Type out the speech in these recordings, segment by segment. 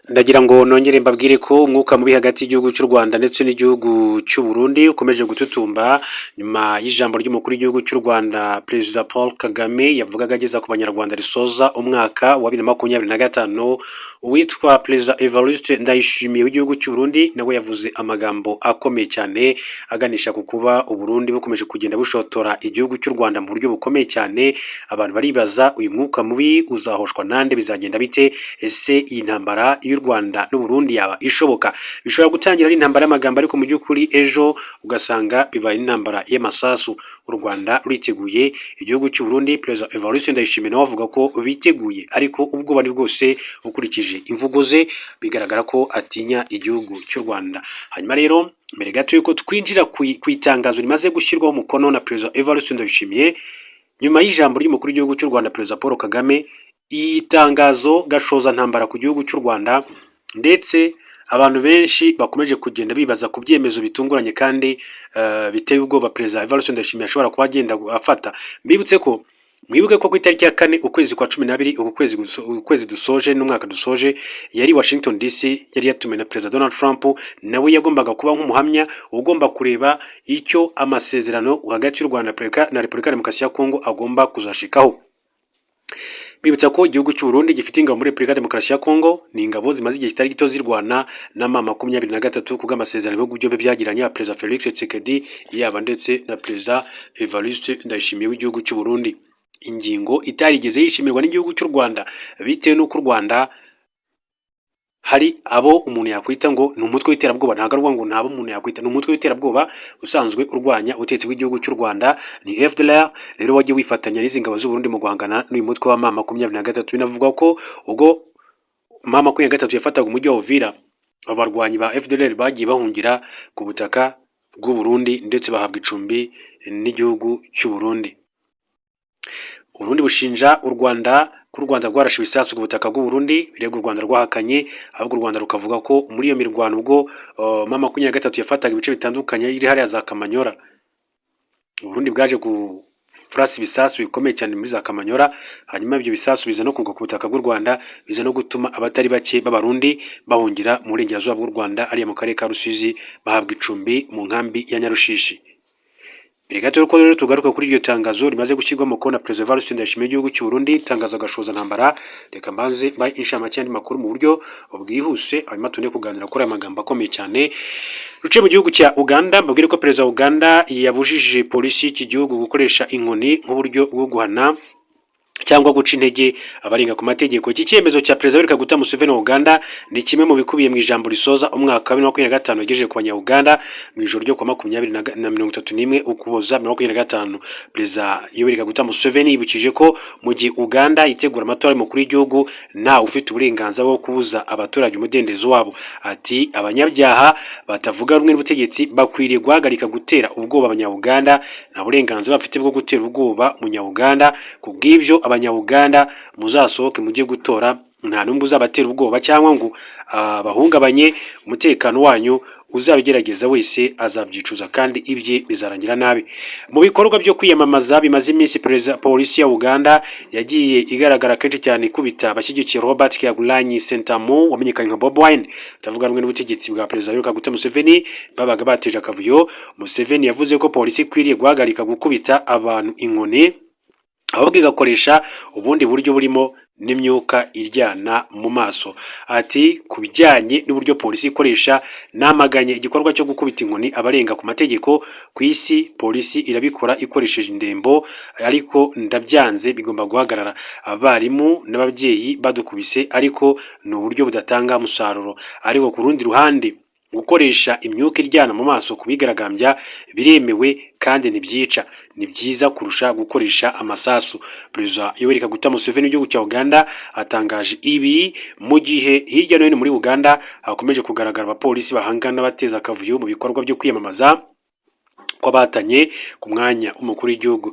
Ndagira ngo nongere mbabwire ko umwuka mubi hagati y'igihugu cy'u Rwanda ndetse n'igihugu cy'u Burundi ukomeje gututumba, nyuma y'ijambo ry'umukuru w'igihugu cy'u Rwanda, Perezida Paul Kagame, yavugaga ageza ku Banyarwanda risoza umwaka wa 2025. Uwitwa Perezida Evariste Ndayishimiye w'igihugu cy'u Burundi nawe yavuze amagambo akomeye cyane aganisha ku kuba u Burundi bukomeje kugenda bushotora igihugu cy'u Rwanda mu buryo bukomeye cyane. Abantu baribaza: uyu mwuka mubi uzahoshwa nande? Bizagenda bite? Ese iyi ntambara y'u Rwanda n'u Burundi yaba ishoboka? Bishobora gutangira ari intambara y'amagambo, ariko mu by'ukuri ejo ugasanga bibaye intambara y'amasasu. U Rwanda ruriteguye. Igihugu cy'u Burundi, Perezida Evariste Ndayishimiye nawe avuga ko biteguye, ariko ubwoba ni bwose. Ukurikije imvugo ze, bigaragara ko atinya igihugu cy'u Rwanda. Hanyuma rero, mbere gato yuko twinjira ku itangazo rimaze gushyirwaho umukono na Perezida Evariste Ndayishimiye nyuma y'ijambo ry'umukuru w'igihugu cy'u Rwanda, Perezida Paul Kagame, iyi tangazo gashoza ntambara ku gihugu cy'u Rwanda, ndetse abantu benshi bakomeje kugenda bibaza ku byemezo bitunguranye kandi biteye ubwoba Perezida Evariste Ndayishimiye ashobora kuba agenda afata. Mbibutse ko mwibuke ko ku itariki ya 4 ukwezi kwa 12, uku kwezi, ukwezi dusoje n'umwaka dusoje, yari Washington DC, yari yatumiwe na Perezida Donald Trump. Nawe yagombaga kuba nk'umuhamya ugomba kureba icyo amasezerano hagati y'u Rwanda na Repubulika ya Demokarasi ya Kongo agomba kuzashikaho. Bibutsa ko igihugu cy'u Burundi gifite ingabo muri Repubulika ya Demokarasi ya Kongo. Ni ingabo zimaze igihe kitari gito zirwana na M23 ku bw'amasezerano ibihugu byombi byagiranye, ya Perezida Felix Tshisekedi yaba ndetse na Perezida Evariste Ndayishimiye w'igihugu cy'u Burundi. Ingingo itarigeze yishimirwa n'igihugu cy'u Rwanda, bitewe n'uko u Rwanda hari abo umuntu yakwita ngo ni umutwe w'iterabwoba. Ntabwo ari ngo ntabo umuntu yakwita, ni umutwe w'iterabwoba usanzwe urwanya ubutegetsi bw'igihugu cy'u Rwanda, ni FDLR. Rero wagiye wifatanya n'izi ngabo z'u Burundi mu guhangana n'uyu mutwe wa M23. Binavugwa ko ubwo M23 yafataga umujyi wa Uvira, abarwanyi ba FDLR bagiye bahungira ku butaka bw'u Burundi, ndetse bahabwa icumbi n'igihugu cy'u Burundi. Uburundi bushinja u Rwanda ko u Rwanda rwarashe ibisasu ku butaka bw'u Burundi, birego u Rwanda rwahakanye. Ahubwo u Rwanda rukavuga ko muri iyo mirwano, ubwo M23 yafataga ibice bitandukanye iri hariya za Kamanyora, Uburundi bwaje kurasa ibisasu bikomeye cyane muri za Kamanyora. Hanyuma ibyo bisasu biza no kugwa ku butaka bw'u Rwanda, biza no gutuma abatari bake b'Abarundi bahungira mu burengerazuba bw'u Rwanda, ariya mu karere ka Rusizi, bahabwa icumbi mu nkambi ya Nyarushishi. Mbere gato yuko rero tugaruka kuri iryo tangazo rimaze gushyirwa umukono na Perezida Evariste Ndayishimiye w'igihugu cy'u Burundi, itangazo gashoza ntambara, reka mbanze mbahe inshamake y'andi makuru mu buryo bwihuse, hanyuma tune kuganira kuri aya magambo akomeye cyane. Ruce mu gihugu cya Uganda, mbabwire ko Perezida wa Uganda yabujije polisi y'iki gihugu gukoresha inkoni nk'uburyo bwo guhana cyangwa guca intege abarenga ku mategeko. Iki cyemezo cya Perezida Yoweri Kaguta Museveni wa Uganda ni kimwe mu bikubiye mu ijambo risoza umwaka wa 2025 yagejeje ku Banya-Uganda mu ijoro ryo ku wa 20 na 31 Ukuboza 2025. Perezida Yoweri Kaguta Museveni yibukije ko mu gihe Uganda itegura amatora y'umukuru w'igihugu, ntawe ufite uburenganzira bwo kubuza abaturage umudendezo wabo. Ati: "Abanyabyaha batavuga rumwe n'ubutegetsi bakwiriye guhagarika gutera ubwoba Abanya-Uganda. Nta burenganzira bafite bwo gutera ubwoba Umunya-Uganda. Ku bw'ibyo, Abanya-Uganda, muzasohoke mujye gutora, nta n'umwe uzabatera ubwoba cyangwa ngo bahungabanye umutekano wanyu. Uzabigerageza wese azabyicuza kandi ibye bizarangira nabi." Mu bikorwa byo kwiyamamaza bimaze iminsi, perezida, polisi ya Uganda yagiye igaragara kenshi cyane ikubita abashyigikiye Robert Kyagulanyi Ssentamu wamenyekanye nka Bobi Wine, utavuga rumwe n'ubutegetsi bwa Perezida Yoweri Kaguta Museveni, babaga bateje akavuyo. Museveni yavuze ko polisi ikwiriye guhagarika gukubita abantu inkoni, ahubwo igakoresha ubundi buryo burimo n'imyuka iryana mu maso. Ati: "Ku bijyanye n'uburyo polisi ikoresha, namaganye igikorwa cyo gukubita inkoni abarenga ku mategeko. Ku isi polisi irabikora ikoresheje indembo, ariko ndabyanze, bigomba guhagarara. Abarimu n'ababyeyi badukubise, ariko ni uburyo budatanga umusaruro. Ariko ku rundi ruhande, gukoresha imyuka iryana mu maso ku bigaragambya biremewe kandi ntibyica, ni byiza kurusha gukoresha amasasu." Perezida Yoweri Kaguta Museveni w'igihugu cya Uganda atangaje ibi mu gihe hirya no hino muri Uganda hakomeje kugaragara abapolisi bahangana bateza akavuyo mu bikorwa byo kwiyamamaza kw'abahatanye ku mwanya w'umukuru w'igihugu.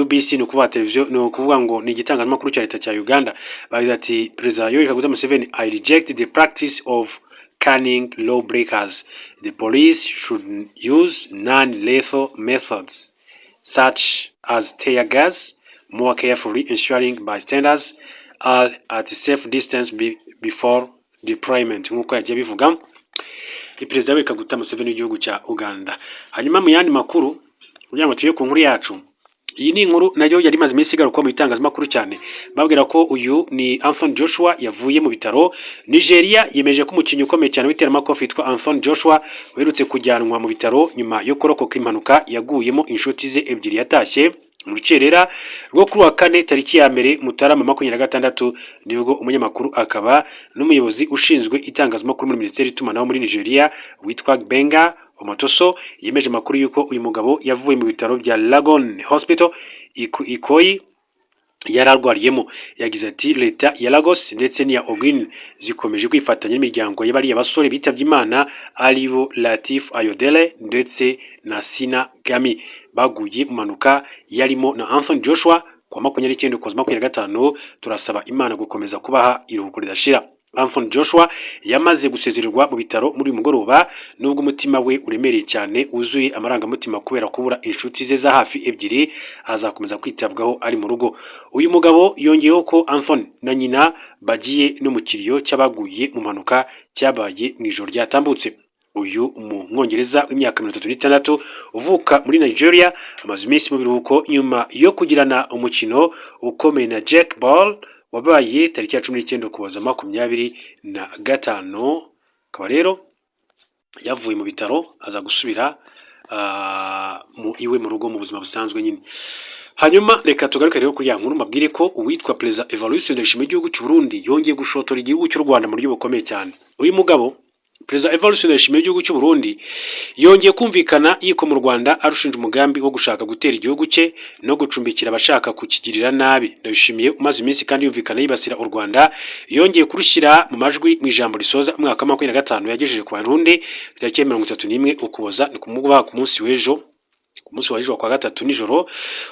UBC, ni ukuvuga televiziyo, ni ukuvuga ngo ni igitangazamakuru cya leta cya Uganda, bagize ati: "Perezida Yoweri Kaguta Museveni: I reject the practice of caning lawbreakers. The police should use non-lethal methods such as tear gas more carefully, ensuring bystanders are at a safe distance before deployment, nk'uko yagiye abivuga. Ni Perezida Yoweri Kaguta Museveni w'igihugu cya Uganda. Hanyuma mu yandi makuru, kugira ngo tujye ku nkuru yacu, iyi ni inkuru nayo yari imaze iminsi igarukwa mu bitangazamakuru cyane, babwira ko uyu ni Anthony Joshua yavuye mu bitaro. Nigeria yemeje ko umukinnyi ukomeye cyane w'iteramakofe witwa Anthony Joshua, uherutse kujyanwa mu bitaro nyuma yo kurokoka impanuka yaguyemo inshuti ze ebyiri, yatashye mu rukerera rwo kuri wa kane, tariki ya 1 Mutarama 26. Nibwo umunyamakuru akaba n'umuyobozi ushinzwe itangazamakuru muri Minisiteri y'itumanaho muri Nigeria witwa Gbenga Omotoso yemeje amakuru y'uko uyu mugabo yavuye mu bitaro bya Lagoon Hospital Ikoyi yari arwariyemo. Yagize ati: "Leta ya Lagos ndetse n'iya Ogun zikomeje kwifatanya n'imiryango y'abariya basore bitabye Imana, aribo Latif Ayodele ndetse na Sina Gami, baguye mu mpanuka yarimo na Anthony Joshua kuwa 29 Ukuboza 25. Turasaba Imana gukomeza kubaha iruhuko ridashira." Anthony Joshua yamaze gusezererwa mu bitaro muri uyu mugoroba, nubwo umutima we uremereye cyane, wuzuye amarangamutima kubera kubura inshuti ze za hafi ebyiri. Azakomeza kwitabwaho ari mu rugo. Uyu mugabo yongeyeho ko Anthony na nyina bagiye no mu kiriyo cy'abaguye mu mpanuka cyabaye mu ijoro ryatambutse. Uyu Mwongereza w'imyaka 36 uvuka muri Nigeria amaze iminsi mu biruhuko nyuma yo kugirana umukino ukomeye na Jake Paul wabaye tariki ya 19 Ukuboza 25. Akaba rero yavuye mu bitaro, aza gusubira mu iwe mu rugo mu buzima busanzwe nyine. Hanyuma reka tugaruke rero kuri ya nkuru, mbabwire ko uwitwa Perezida Evariste Ndayishimiye w'igihugu cy'u Burundi yongeye gushotora igihugu cy'u Rwanda mu buryo bukomeye cyane. Uyu mugabo Perezida Evariste Ndayishimiye w'igihugu cy'u Burundi yongeye kumvikana yikoma u Rwanda, arushinja umugambi wo gushaka gutera igihugu cye no gucumbikira abashaka kukigirira nabi. Ndayishimiye umaze iminsi kandi yumvikana yibasira u Rwanda, yongeye kurushyira mu majwi mu ijambo risoza umwaka wa 25 yagejeje ku Barundi tariki ya 31 Ukuboza, ni ku munsi w'ejo, ku munsi w'ejo kwa gatatu nijoro.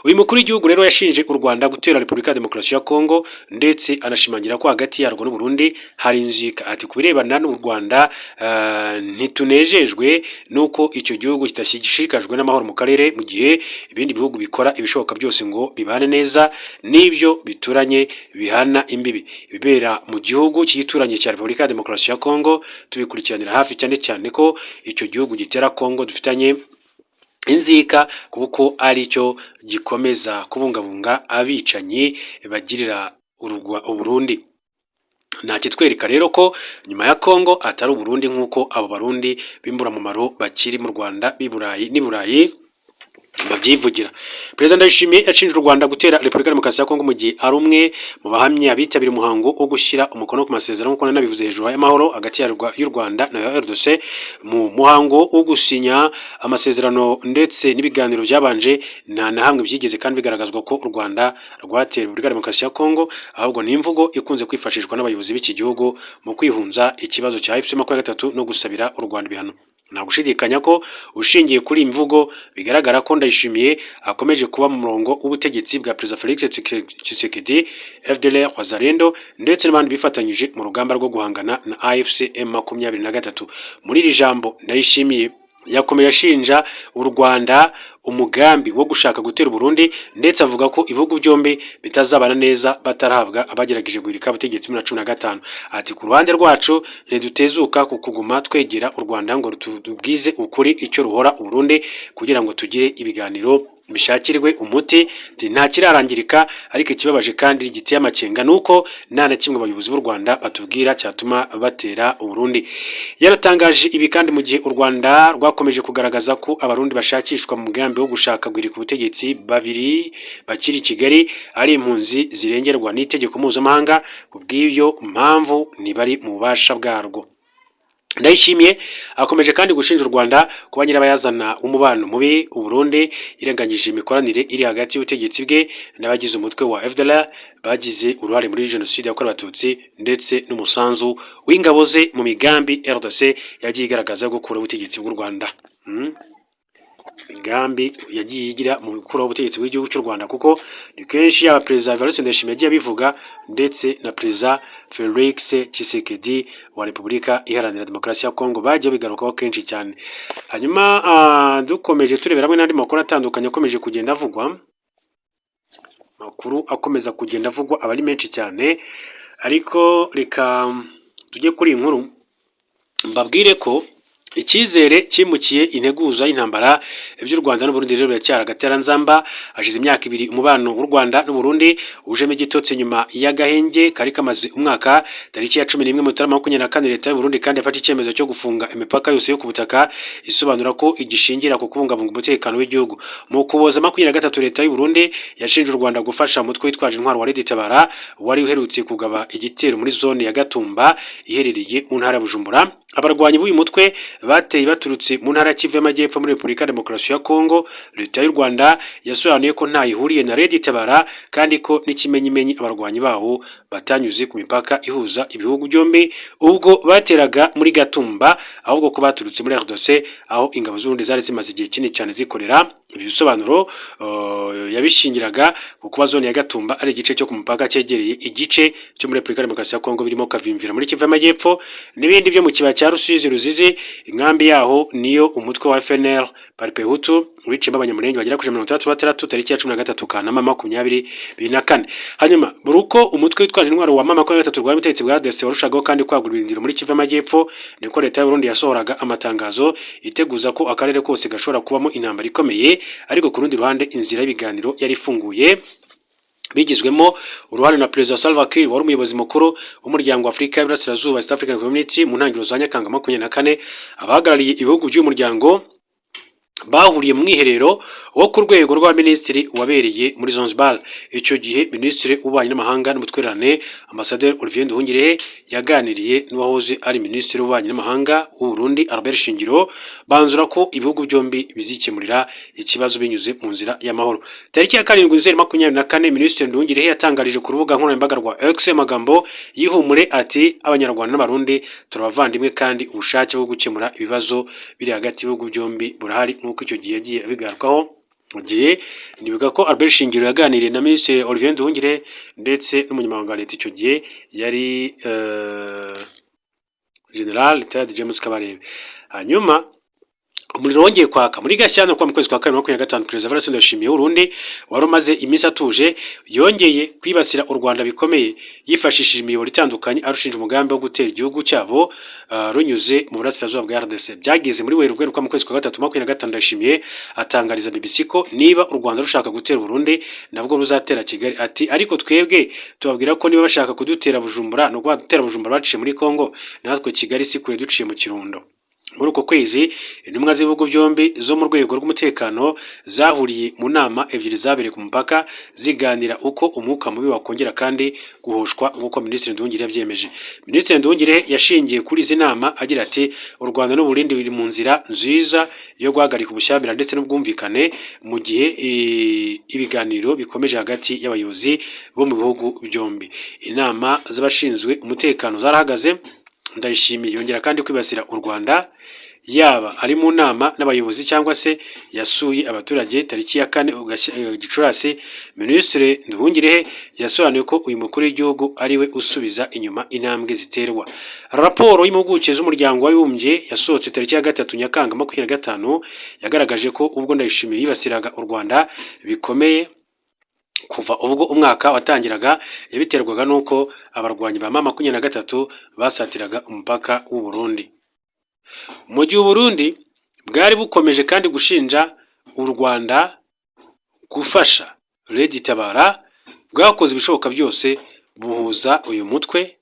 Uyu mukuru w'igihugu rero yashinje u Rwanda gutera Repubulika ya Demokarasi ya Kongo, ndetse anashimangira ko hagati yarwo n'u Burundi hari inzika. Ati: "Ku birebana n'u Rwanda, ntitunejejwe nuko icyo gihugu kidashishikajwe n'amahoro mu karere, mu gihe ibindi bihugu bikora ibishoboka byose ngo bibane neza n'ibyo bituranye bihana imbibi. Ibibera mu gihugu cy'igituranye cya Repubulika ya Demokarasi ya Kongo tubikurikiranira hafi, cyane cyane ko icyo gihugu gitera Kongo dufitanye inzika, kuko ari cyo gikomeza kubungabunga abicanyi bagirira Uburundi. Nta kitwereka rero ko nyuma ya Kongo atari Uburundi, nk'uko abo Barundi b'imburamumaro bakiri mu Rwanda b'i Burayi n'i Burayi babyivugira." Perezida Ndayishimiye yashinje u Rwanda gutera Repubulika ya Demokarasi ya Kongo mu gihe ari umwe mu bahamya bitabiriye umuhango wo gushyira umukono ku masezerano, nk'uko nanabivuze hejuru, y'amahoro hagati y'u Rwanda na RDC. Mu muhango wo gusinya amasezerano ndetse n'ibiganiro byabanje, nta na hamwe byigeze kandi bigaragazwa ko u Rwanda rwateye Repubulika ya Demokarasi ya Kongo, ahubwo ni imvugo ikunze kwifashishwa n'abayobozi b'iki gihugu mu kwihunza ikibazo cya AFC 23 no gusabira u Rwanda ibihano. Nta gushidikanya ko ushingiye kuri iyi mvugo, bigaragara ko Ndayishimiye akomeje kuba mu murongo w'ubutegetsi bwa Perezida Felix Tshisekedi, FDLR, Wazalendo ndetse n'abandi bifatanyije mu rugamba rwo guhangana na AFC M23. Muri iri jambo, Ndayishimiye yakomeje ashinja u Rwanda umugambi wo gushaka gutera Burundi, ndetse avuga ko ibihugu byombi bitazabana neza batarahabwa abagerageje guhirika ubutegetsi muri 15. Ati: "Ku ruhande rwacu ntidutezuka ku kuguma twegera u Rwanda ngo tubwize ukuri icyo ruhora u Burundi, kugira ngo tugire ibiganiro bishakirwe umuti. Nta kirarangirika, ariko ikibabaje kandi giteye amakenga ni uko nta na kimwe abayobozi b'u Rwanda batubwira cyatuma batera u Burundi." Yaratangaje ibi kandi mu gihe u Rwanda rwakomeje kugaragaza ko Abarundi bashakishwa mu mugambi wo gushaka guhirika ubutegetsi babiri bakiri i Kigali ari impunzi zirengerwa n'itegeko mpuzamahanga, kubw'iyo mpamvu ntibari mu bubasha bwarwo. Ndayishimiye akomeje kandi gushinja u Rwanda kuba nyirabayazana w'umubano mubi u Burundi, irengagije imikoranire iri hagati y'ubutegetsi bwe n'abagize umutwe wa FDLR bagize uruhare muri jenoside yakorewe Abatutsi, ndetse n'umusanzu w'ingabo ze mu migambi RDC yagiye igaragaza yo gukuraho ubutegetsi bw'u Rwanda. Imigambi yagiye igira mu gukuraho ubutegetsi bw'igihugu cy'u Rwanda, kuko ni kenshi yaba Perezida Evariste Ndayishimiye yagiye abivuga, ndetse na Perezida Felix Tshisekedi wa Repubulika Iharanira Demokarasi ya Kongo bagiye bigarukaho kenshi cyane. Hanyuma dukomeje turebera hamwe n'andi makuru atandukanye akomeje kugenda avugwa, amakuru akomeza kugenda avugwa aba ari menshi cyane, ariko reka Tujye kuri iyi nkuru, mbabwire ko icyizere cyimukiye integuza y'intambara. Iby'u Rwanda n'Uburundi rero biracyari agateranzamba. Hashize imyaka 2 umubano w'u Rwanda n'Uburundi ujemo igitotsi nyuma y'agahenge kari kamaze umwaka. Tariki ya 11 Mutarama 24, leta y'u Burundi kandi yafashe icyemezo cyo gufunga imipaka yose yo ku butaka, isobanura ko igishingira ku kubungabunga umutekano w'igihugu. Mu Kuboza 23, leta y'u Burundi yashinje u Rwanda gufasha umutwe witwaje intwaro wa Red-Tabara, wari uherutse kugaba igitero muri zone ya Gatumba iherereye mu ntara ya Bujumbura. Abarwanyi b'uyu mutwe bateye baturutse mu ntara ya Kivu y'Amajyepfo muri Repubulika ya Demokarasi ya Kongo. Leta y'u Rwanda yasobanuye ko nta ihuriye na Red-Tabara, kandi ko n'ikimenyimenyi abarwanyi bawo batanyuze ku mipaka ihuza ibihugu byombi ubwo bateraga muri Gatumba, ahubwo ko baturutse muri RDC, aho ingabo z'Uburundi zari zimaze igihe kinini cyane zikorera. Ibi bisobanuro yabishingiraga ku kuba zone ya Gatumba ari igice cyo ku mupaka cyegereye igice cyo muri Repubulika ya Demokarasi ya Kongo, birimo Kavimvira muri Kivu y'Amajyepfo n'ibindi byo mu kibaya cya Rusizi Ruzizi. Inkambi yaho niyo umutwe wa FNL Palipehutu wiciyemo Abanyamulenge bagera kuri 66 tariki ya 13 Kanama 2024. Hanyuma buri uko umutwe witwaje intwaro wa M23 rwa ubutegetsi bwa RDC warushagaho kandi kwagura ibirindiro muri Kivu y'Amajyepfo, niko leta y'u Burundi yasohoraga amatangazo iteguza ko akarere kose gashobora kubamo intambara ikomeye. Ariko ku rundi ruhande, inzira y'ibiganiro yari ifunguye, bigizwemo uruhare na Perezida Salva Kiir wari umuyobozi mukuru w'umuryango wa Afurika y'Iburasirazuba, East African Community. Mu ntangiriro za Nyakanga 24, abahagarariye ibihugu by'uyu muryango bahuriye mu mwiherero wo ku rwego rw'abaminisitiri wabereye muri Zanzibar. Icyo gihe Minisitiri w'Ububanyi n'Amahanga n'Ubutwererane, Ambasaderi Olivier Nduhungirehe, yaganiriye n'uwahoze ari Minisitiri w'Ububanyi n'Amahanga w'u Burundi, Albert Shingiro, banzura ko ibihugu byombi bizikemurira ikibazo binyuze mu nzira y'amahoro. Tariki ya 7 Nzeri 24, Minisitiri Nduhungirehe yatangarije ku rubuga nkoranyambaga rwa X amagambo y'ihumure, ati: "Abanyarwanda n'Abarundi turabavandimwe, kandi ubushake bwo gukemura ibibazo biri hagati y'ibihugu byombi burahari," nk'uko icyo gihe yagiye abigarukaho. Mu gihe nibuka ko Albert Shingiro yaganiriye na Minisitiri Olivier Nduhungirehe ndetse n'umunyamabanga wa leta icyo gihe yari General Retired James Kabarebe. Hanyuma umuriro wongeye kwaka muri Gashyantare kwa mu kwezi kwa kabiri 25. Perezida Evariste Ndayishimiye w'Uburundi, wari umaze iminsi atuje, yongeye kwibasira u Rwanda bikomeye yifashishije imiyoboro itandukanye, arushinja umugambi wo gutera igihugu cyabo runyuze mu burasirazuba bwa RDC. Byageze muri Werurwe kwa mu kwezi kwa gatatu 25, Ndayishimiye atangariza BBC ko niba u Rwanda rushaka gutera Burundi, nabwo ruzatera Kigali. Ati: "Ariko twebwe tubabwira ko niba bashaka kudutera Bujumbura, no gutera Bujumbura baciye muri Kongo, natwe Kigali si kure, duciye mu Kirundo." Muri uko kwezi, intumwa z'ibihugu byombi zo mu rwego rw'umutekano zahuriye mu nama ebyiri zabereye ku mupaka, ziganira uko umwuka mubi wakongera kandi guhoshwa, nk'uko Minisitiri Nduhungirehe yabyemeje. Minisitiri Nduhungirehe yashingiye kuri izi nama agira ati: "U Rwanda n'Uburundi biri mu nzira nziza yo guhagarika ubushyamirane ndetse n'ubwumvikane, mu gihe ibiganiro bikomeje hagati y'abayobozi bo mu bihugu byombi." Inama z'abashinzwe umutekano zarahagaze. Ndayishimiye yongera kandi kwibasira u Rwanda, yaba ari mu nama n'abayobozi cyangwa se yasuye abaturage. Tariki ya 4 Gicurasi, Minisitiri Nduhungirehe yasobanuye ko uyu mukuru w'igihugu ari we usubiza inyuma intambwe ziterwa. Raporo y'impuguke z'Umuryango w'Abibumbye yasohotse tariki ya 3 Nyakanga 25 yagaragaje ko ubwo Ndayishimiye yibasiraga u Rwanda bikomeye kuva ubwo umwaka watangiraga, yabiterwaga n'uko abarwanyi ba M23 basatiraga umupaka w'u Burundi. Mu gihe u Burundi bwari bukomeje kandi gushinja u Rwanda gufasha Red Tabara, bwakoze ibishoboka byose buhuza uyu mutwe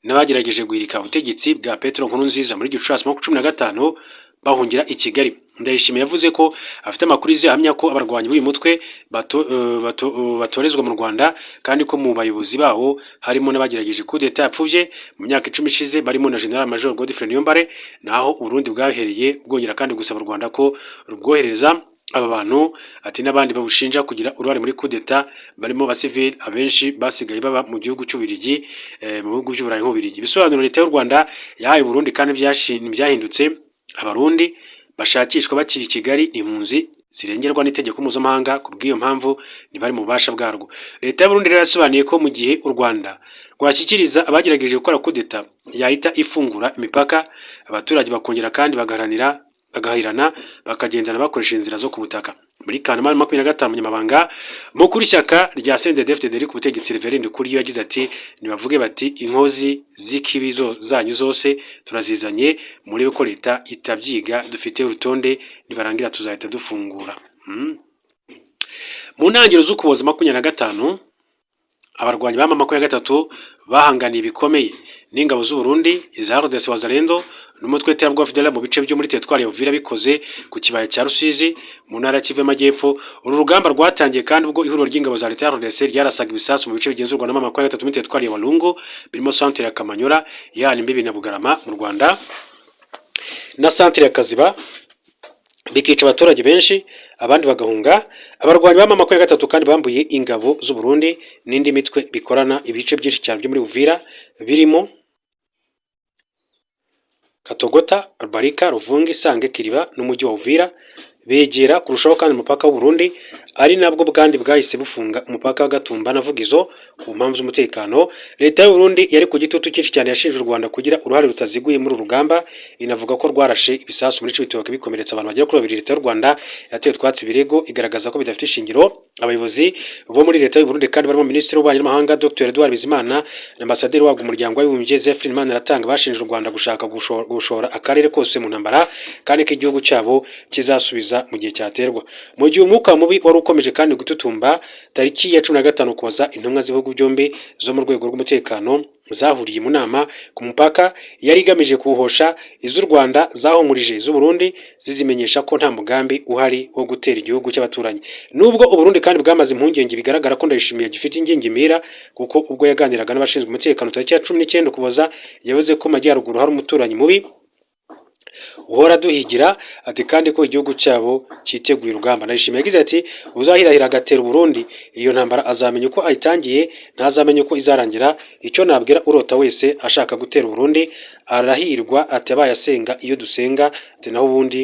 n'abagerageje guhirika ubutegetsi bwa Petero Nkurunziza muri Gicurasi 2015, bahungira i Kigali. Ndayishimiye yavuze ko afite amakuru yizewe ahamya ko abarwanyi b'uyu mutwe batorezwa mu Rwanda, kandi ko mu bayobozi bawo harimo n'abagerageje kudeta yapfubye mu myaka 10 ishize, barimo na General Major Godfrey Niyombare. Naho Uburundi bwahereye bwongera kandi gusaba u Rwanda ko rubwohereza aba bantu, ati n'abandi babushinja kugira uruhare muri kudeta, barimo abasivili abenshi basigaye baba mu gihugu cy'Ububiligi, mu bihugu by'Uburayi nk'Ububiligi. Ibisobanuro leta y'u Rwanda yahaye Burundi kandi ntibyahindutse. Abarundi bashakishwa bakiri i Kigali ni impunzi zirengerwa n'itegeko mpuzamahanga, ku bw'iyo mpamvu ntibari mu bubasha bwarwo. Leta y'u Burundi rero yasobanuye ko mu gihe u Rwanda rwashyikiriza abagerageje gukora kudeta, yahita ifungura imipaka, abaturage bakongera kandi bagaharanira bagahirana, bakagendana bakoresha inzira zo ku butaka. Muri Kanama 25, umunyamabanga mukuru w'ishyaka rya CNDD-FDD riri ku butegetsi, Reverend Ndikuriyo, yagize ati: "Nibavuge bati inkozi z'ikibi zanyu zose turazizanye, murebe ko leta itabyiga, dufite urutonde, nibarangira tuzahita dufungura." Mu ntangiriro z'Ukuboza 25, abarwanyi ba M23 bahanganiye bikomeye n'ingabo z'u Burundi, iza RDC, Wazalendo n'umutwe w'iterabwoba FDLR mu bice byo muri teritwari ya Uvira, bikoze ku kibaya cya Rusizi mu ntara ya Kivu y'Amajyepfo. Uru rugamba rwatangiye kandi ubwo ihuriro ry'ingabo za leta ya RDC ryarasaga ibisasu mu bice bigenzurwa na M23 muri teritwari ya Walungu, birimo centre ya Kamanyola ihana imbibi na Bugarama mu Rwanda na centre ya Kaziba, bikica abaturage benshi, abandi bagahunga. Abarwanyi ba M23 kandi bambuye ingabo z'u Burundi n'indi mitwe bikorana ibice byinshi cyane byo muri Uvira, birimo Katogota, Barika, Ruvungi, Sange, Kiriba n'umujyi wa Uvira, begera kurushaho kandi umupaka w'u Burundi, ari nabwo bwandi bwahise bufunga umupaka wa Gatumba na Vugizo ku mpamvu z'umutekano. Leta y'u Burundi yari ku gitutu cyinshi cyane yashinje u Rwanda kugira uruhare rutaziguye muri uru rugamba, inavuga ko rwarashe ibisasu muri Cibitoke bikomeretsa abantu bagera kuri babiri. Leta y'u Rwanda yateye utwatsi ibirego, igaragaza ko bidafite ishingiro. Abayobozi bo muri leta y'u Burundi kandi barimo Minisitiri w'Ububanyi n'Amahanga Dr Edouard Bizimana na Ambasaderi wabwo mu Muryango w'Abibumbye Zephyrin Maniratanga bashinje u Rwanda gushaka gushora akarere kose mu ntambara, kandi ko igihugu cyabo kizasubiza mu gihe cyaterwa. Mu gihe umwuka mubi wari ukomeje kandi gututumba, tariki ya 15 Ukuboza, intumwa z'ibihugu byombi zo mu rwego rw'umutekano zahuriye mu nama ku mupaka yari igamije kuwuhosha. Iz'u Rwanda zahumurije iz'u Burundi, zizimenyesha ko nta mugambi uhari wo gutera igihugu cy'abaturanyi. Nubwo u Burundi kandi bwamaze impungenge, bigaragara ko Ndayishimiye gifite ingingimira, kuko ubwo yaganiraga n'abashinzwe umutekano tariki ya 19 Ukuboza, yavuze ko mu majyaruguru hari umuturanyi mubi uhora duhigira, ati kandi ko igihugu cyabo cyiteguye urugamba. Ndayishimiye yagize ati: "Uzahirahira agatera Uburundi, iyo ntambara azamenya uko ayitangiye, ntazamenya uko izarangira. Icyo nabwira urota wese ashaka gutera Uburundi, arahirwa, ati abaye asenga iyo dusenga, ati naho ubundi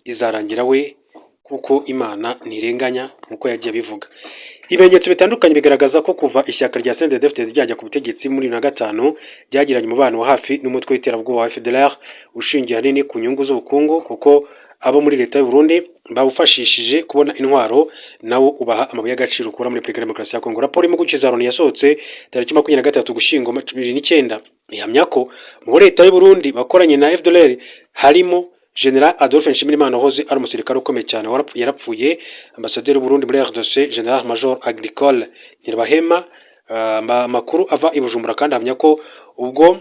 izarangira we, kuko Imana ntirenganya," nk'uko yagiye abivuga. Ibimenyetso bitandukanye bigaragaza ko kuva ishyaka rya CNDD-FDD ryajya ku butegetsi muri 2005, ryagiranye umubano wa hafi n'umutwe w'iterabwoba wa FDLR, ushingiye ahanini ku nyungu z'ubukungu, kuko abo muri leta y'u Burundi bawufashishije kubona intwaro, nawo ubaha amabuye y'agaciro ukura muri Repubulika ya Demokarasi ya Kongo. Raporo y'impuguke za Loni yasohotse tariki 23 Ugushyingo 2009 ihamya ko mu leta y'u Burundi bakoranye na FDLR harimo General Adolphe Nshimirimana wahoze ari umusirikare ukomeye cyane yarapfuye, Ambasaderi w'u Burundi muri RDC General Major Agricole Ntirabahema. Amakuru ava i Bujumbura kandi ahamya ko ubwo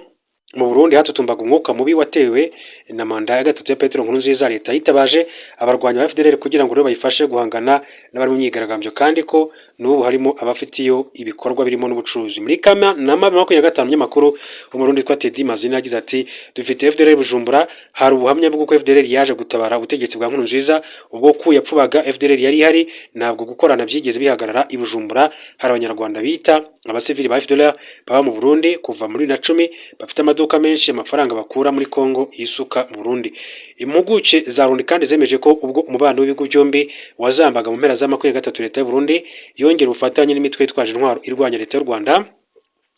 mu Burundi hatutumbaga umwuka mubi watewe na manda ya gatatu ya Petero Nkurunziza, leta yitabaje abarwanyi ba FDLR kugira ngo rero bayifashe guhangana n'abari mu myigaragambyo, kandi ko n'ubu harimo abafitiyo ibikorwa birimo n'ubucuruzi. Muri Kamena 25, umunyamakuru wo mu Burundi witwa Teddy Mazina yagize ati: "Dufite FDLR Bujumbura, hari ubuhamya bw'uko FDLR yaje gutabara ubutegetsi bwa Nkurunziza. Ubwo ku yapfubaga FDLR yari ihari, ntabwo gukorana byigeze bihagarara. I Bujumbura hari Abanyarwanda bita abasivili ba FDLR baba mu Burundi kuva muri 2010, bafite amaduka menshi, amafaranga bakura muri Kongo yisuka mu Burundi." Impuguke za Loni kandi zemeje ko ubwo umubano w'ibihugu byombi wazambaga mu mpera za 23, leta y'u Burundi yongera ubufatanye n'imitwe yitwaje intwaro irwanya leta y'u Rwanda.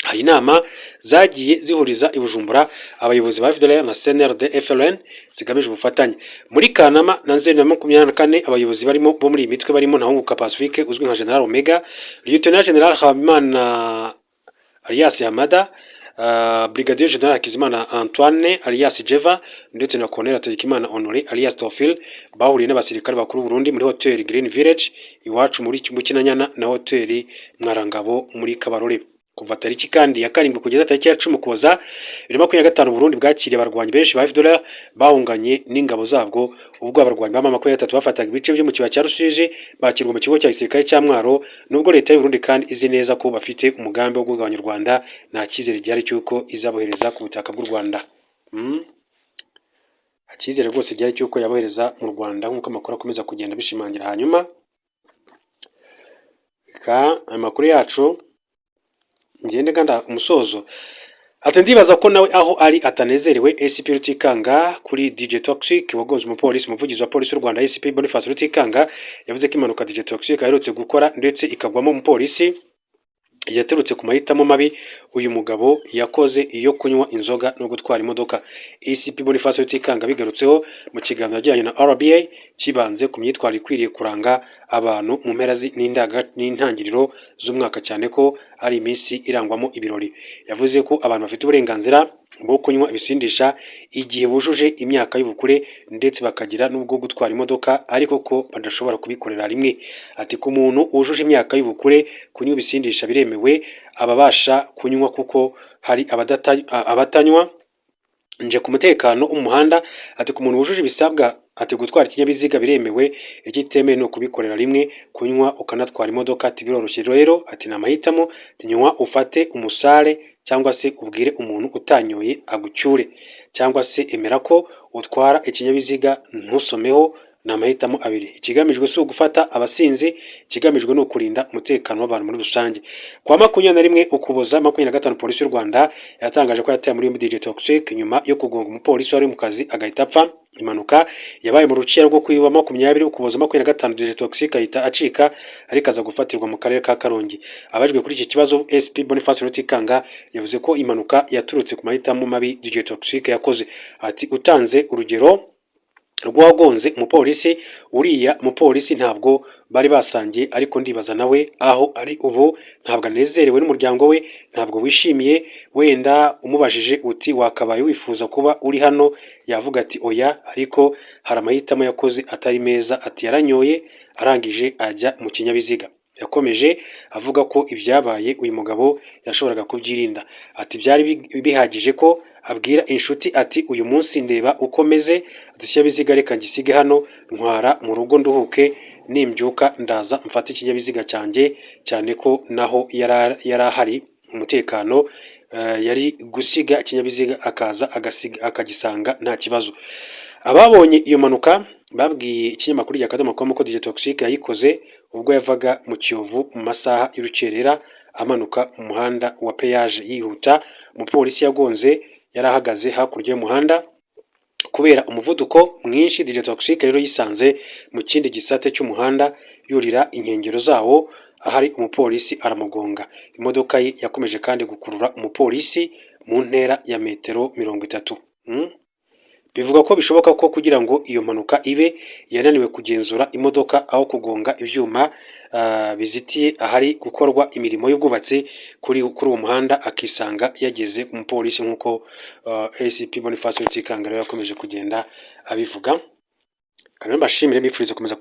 Hari inama zagiye zihuriza i Bujumbura abayobozi ba FDLR na CNRD FLN zigamije ubufatanye. Muri Kanama na Nzeri na 24, abayobozi barimo bo muri iyi mitwe barimo Ntahunguka Pacifique uzwi nka General Omega, Lieutenant General Habimana alias Hamada, Brigadier General Hakizimana Antoine alias Jeva ndetse na Colonel Hategekimana Honore alias Théophile bahuriye n'abasirikare bakuru b'u Burundi muri Hotel Green Village iwacu muri Bukinanyana na Hotel Mwarangabo muri Kabarore. Kuva tariki kandi ya 7 kugeza tariki ya 10 Ukuboza 2025, Burundi bwakiriye abarwanyi benshi ba FDLR bahunganye n'ingabo zabwo ubwo abarwanyi ba M23 bafataga ibice byo mu kibaya cya Rusizi, bakirwa mu kigo cya gisirikare cya Mwaro. Nubwo leta y'u Burundi kandi izi neza ko bafite umugambi wo kugabanya u Rwanda, nta cyizere gihari cy'uko izabohereza ku butaka bw'u Rwanda. Icyizere rwose gihari cy'uko yabohereza mu Rwanda, nk'uko amakuru akomeza kugenda bishimangira. Hanyuma reka amakuru yacu ngende ngana umusozo. Ati: "Ndibaza ko nawe aho ari atanezerewe." ACP Rutikanga kuri DJ Toxic wagonze umupolisi. Umuvugizi wa polisi y'u Rwanda, ACP Boniface Rutikanga, yavuze ko impanuka DJ Toxic aherutse gukora ndetse ikagwamo umupolisi. Yaturutse ku mahitamo mabi uyu mugabo yakoze iyo kunywa inzoga no gutwara imodoka. ACP Boniface Rutikanga bigarutseho mu kiganiro yagiranye na RBA, kibanze ku myitwarire ikwiriye kuranga abantu mu mpera n'intangiriro z'umwaka, cyane ko ari iminsi irangwamo ibirori. Yavuze ko abantu bafite uburenganzira bwo kunywa ibisindisha igihe bujuje imyaka y'ubukure, ndetse bakagira n'ubwo gutwara imodoka, ariko ko badashobora kubikorera rimwe. Ati: "Ku muntu wujuje imyaka y'ubukure, kunywa ibisindisha biremewe, ababasha kunywa, kuko hari abatanywa nje ku mutekano w'umuhanda." Ati: "Ku muntu wujuje ibisabwa," ati, "gutwara ikinyabiziga biremewe, ikitemewe ni ukubikorera rimwe, kunywa ukanatwara imodoka." Ati: "Biroroshye rero," ati, "ni amahitamo." Ati: "Nywa ufate umusare, cyangwa se ubwire umuntu utanyoye agucyure, cyangwa se emera ko utwara ikinyabiziga ntusomeho. Ni amahitamo abiri. Ikigamijwe si ugufata abasinzi, ikigamijwe ni ukurinda umutekano w'abantu muri rusange." Ku wa 21 Ukuboza 25, Polisi y'u Rwanda yatangaje ko yataye muri yombi DJ Toxxyk nyuma yo kugonga umupolisi wari mu kazi agahita apfa. Impanuka yabaye mu rukera rwo kuri wa 20 Ukuboza 25, DJ Toxxyk ahita acika, ariko aza gufatirwa mu karere ka Karongi. Abajijwe kuri iki kibazo, SP Boniface Rutikanga yavuze ko impanuka yaturutse ku mahitamo mabi DJ Toxxyk yakoze. Ati: "Utanze urugero rw'uwagonze umupolisi, uriya mupolisi ntabwo bari basangiye, ariko ndibaza nawe aho ari ubu ntabwo anezerewe, n'umuryango we ntabwo wishimiye. Wenda umubajije uti wakabaye wifuza kuba uri hano, yavuga ati oya, ariko hari amahitamo yakoze atari meza." Ati: "Yaranyoye arangije ajya mu kinyabiziga." Yakomeje avuga ko ibyabaye uyu mugabo yashoboraga kubyirinda. Ati: "Byari bihagije ko abwira inshuti ati uyu munsi ndeba uko meze," ati, "ikinyabiziga reka ngisige hano, ntwara mu rugo nduhuke, nimbyuka ndaza mfate ikinyabiziga cyanjye," cyane ko naho yari ahari umutekano, yari gusiga ikinyabiziga akaza akagisanga nta kibazo. Ababonye iyo mpanuka babwiye ikinyamakuru rya Akadomo com ko DJ Toxxyk yayikoze ubwo yavaga mu Kiyovu mu masaha y'urukerera, amanuka mu muhanda wa peyaje yihuta. Umupolisi yagonze yari ahagaze hakurya y'umuhanda. Kubera umuvuduko mwinshi, DJ Toxxyk rero yisanze mu kindi gisate cy'umuhanda, yurira inkengero zawo ahari umupolisi aramugonga. Imodoka ye yakomeje kandi gukurura umupolisi mu ntera ya metero 30. Bivuga ko bishoboka ko kugira ngo iyo mpanuka ibe, yananiwe kugenzura imodoka aho kugonga ibyuma bizitiye ahari gukorwa imirimo y'ubwubatsi kuri uwo muhanda, akisanga yageze ku mupolisi, nk'uko ACP Boniface Rutikanga rero yakomeje kugenda abivuga. Kandi mbashimire, mbifuriza gukomeza.